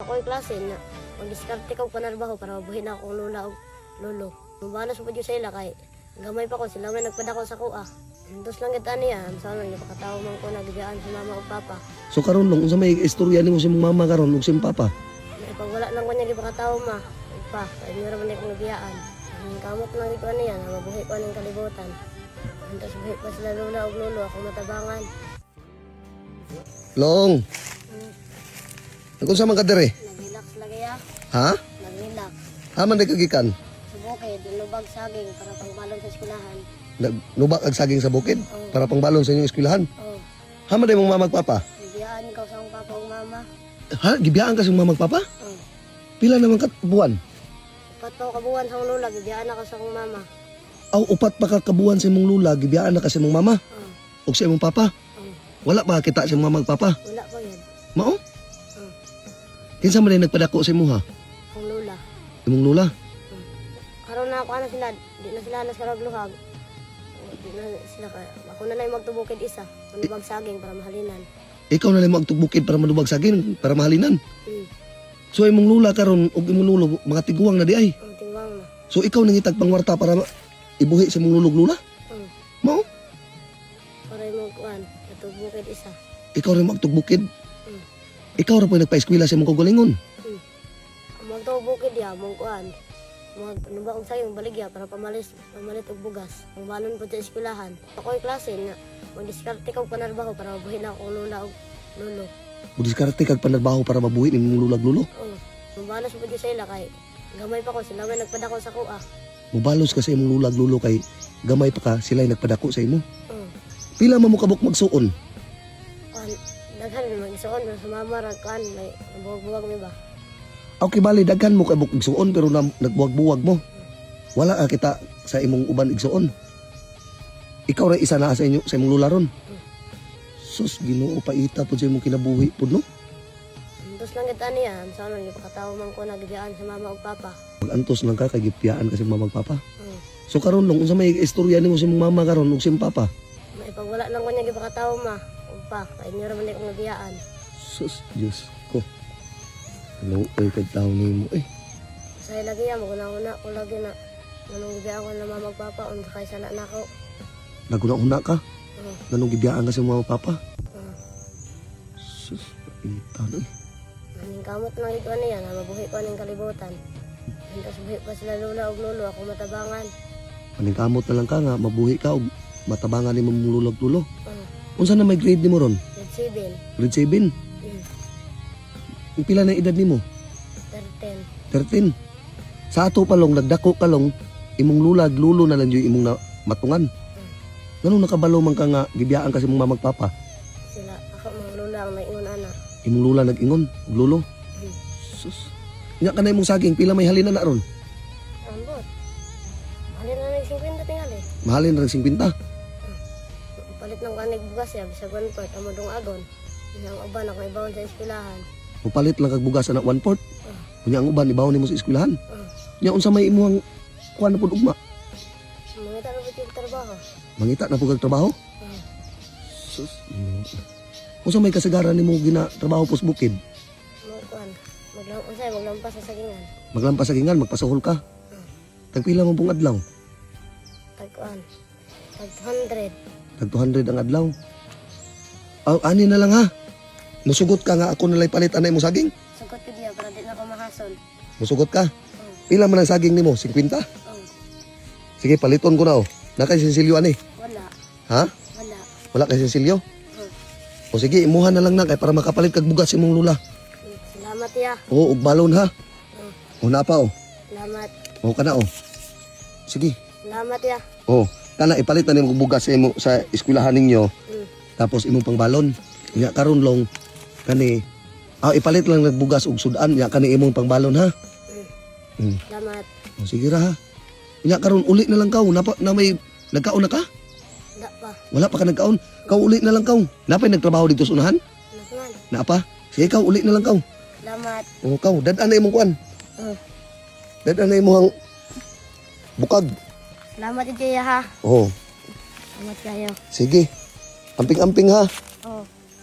Ako'y klase na magdiskarte ko panarbaho para mabuhi na akong lola og lolo. Mabalas po sa ila kay gamay pa ko, sila may nagpadako sa kuha. Dos lang kita niya, ang sana niya pakatawa man ko nagigayaan sa mama ug papa. So karon long, unsa may istorya nimo sa imong mama karon ug sa imong papa? May pag wala lang ko niya gipakatawa ma ug pa, kay niya ra man akong nabiyaan. Ang kamot lang ko niya na mabuhi ko ning kalibutan. Antos buhi pa sila lola ug lolo ako matabangan. Long. Nag-unsa man ka diri? Nag-relax lagi ya, Ha? nag-relax. Ha man di ka gikan? Sa bukid, nilubag saging para pangbalon sa eskwelahan. Nagnubak ag saging sa bukid para pangbalon sa inyong eskwelahan. Oh, Ha man di mong mama ug papa? nabiyaan ko sa akong papa ug mama. Ha, gibiyaan ka sa imong mama ug papa? Oh. Pila naman ka buwan? 4 pa ko kabuwan sa akong lola, gibiyaan ako sa akong mama. Aw, 4 pa ka kabuwan sa imong lula, gibiyaan na ka sa imong mama Oh, ug sa imong papa. oh, Wala pa kita sa imong mama ug papa? Wala pa yun. Mao? Oh, Kinsa man di nagpadako sa imo ha? Akong lola. Imong lula. Karon na ako ano sila, di na sila nas karag luhag. Oh, di na sila ka. Ako na lang magtubukid isa. Manubag saging para mahalinan. Ikaw na lang magtugbukid para malubag saging, para mahalinan. So imong lula karon ug imong lulo mga tiguang na di ay. Ang tingwang na. So ikaw nangitag pangwarta para ibuhi sa imong lulog lula? Oh, Mao? Para imong kuan, natubukid isa. Ikaw rin magtugbukid. Ikaw ra po nagpa-eskwela sa imong kaugalingon. Ang magtubukid ya, mong kuan. Mag nubag og saging baligya para pamalis pamalit og bugas. Ang balon po sa eskwelahan. Ako'y klase na magdiskarte ko panarbaho para mabuhi na akong lola og lolo. Mudiskarte kag panarbaho para mabuhi ni imong lulag lulo. Oh, mabalas po sa ila kay gamay pa ko, sila may nagpadako sa kuha. Mubalos ka sa imong lulag lulo kay gamay pa ka, sila nagpadako sa imo. Oh, Pila man mo kabuk magsuon? Kuan, daghan man magisuon pero sa mama ra kuan may buwag-buwag mi ba. Okay bali daghan mo kabuk igsuon pero na, nagbuwag-buwag mo. Wala ka kita sa imong uban igsuon. Ikaw ra isa na sa inyo sa imong lula ron. Sus, Ginoo, paita pud sa imong kinabuhi pud no. Antos lang kita niya, ang sana niya pakatawa man ko nagigayaan sa mama ug papa. Magantos lang ka kay gipiyaan ka sa imong mama ug papa. Oh, So karon long, unsa may istorya nimo sa imong mama karon ug sa imong papa? May pag wala lang ko niya gipakatawa ma ug pa, kay niya ra man akong nabiyaan. Sus, Diyos ko. Ano ay kag tawo nimo eh. Sa lagi ya, maguna-una ko lagi na nganong gibiyaan ko na mama ug papa unsa kay sala nako. Naguna-una ka Oh, nganong gibiyaan ka sa imong mama ug papa. Oh. Sus, paita na eh. Aning kamot lang ito niya na mabuhi ko ning kalibutan. Antos buhi pa sila lola ug lolo ako matabangan. Paningkamot na lang ka nga mabuhi ka ug matabangan nimo mong lulag lulo. Oh, Unsa na may grade nimo ron? Grade 7. Grade 7. Pila na edad nimo? 13. 13. Sa ato pa long nagdako ka long imong lulag lulo na lang yung imong na, matungan. Nganong nakabalo man ka nga gibiyaan ka sa imong mama ug papa? Sila ako mga lola ang naingon ana. Imong lula nag-ingon, ug lulo. Sus. Nya ka na imong saging, pila may halina na ron? Ambot. Halin na nag 50 tingali. Mahalin ra 50. Palit ng kanig bugas ya bisag one part amo dong agon. Ang uban ako ibawon sa eskwelahan. Mupalit lang kag bugas ana 1/4. Unya ang uban ibawon nimo sa eskwelahan. Oh, Nya unsa may imong kuan na pud ugma? Mangita na pud yung trabaho. Mangita na pud kag trabaho? Oh, Sus. Unsa may kasagaran nimo gina trabaho pos bukid? Mo kuan. Maglam unsay maglampas sa sagingan. Maglampas sa gingan, magpasuhol ka. Tagpila man pong adlaw? Tag kuan. Tag 200. Tag 200 ang adlaw. Aw, ani na lang ha. Musugot ka nga ako nalay palit anay mo saging. Sugot ko diya para di na ako mahasol. Musugot ka. Oh, Pila man ang saging nimo? 50? Oh, Sige, paliton ko na oh. Nakay sinsilyo ani. Wala. Ha? Wala. Wala kay sinsilyo? Oh. O sige, imuha na lang na kay para makapalit kag bugas imong lula. Salamat ya. Oo, ug balon ha. Oh, O na pa oh. Salamat. O kana oh. Sige. Salamat ya. Oh, kana ipalit na nimo og bugas sa imo sa eskwelahan ninyo. Tapos imong pangbalon. Nya karon long kani ipalit lang nagbugas og sudan nya kani imong pangbalon ha. Salamat. O sige ra ha. Nya karon uli na lang kaw napa, na may nagkaon na ka? Wala pa. Wala pa ka nagkaon. Kaw uli na lang kaw. Napay nagtrabaho dito sa unahan? Nakuan. Naa pa? Sige kaw uli na lang kaw. Salamat. O kaw dad-an na imong kuan. Oh. Dad-an na imong bukag. Salamat jud ha. Oh, Salamat kayo. sige. Amping-amping ha. Oh.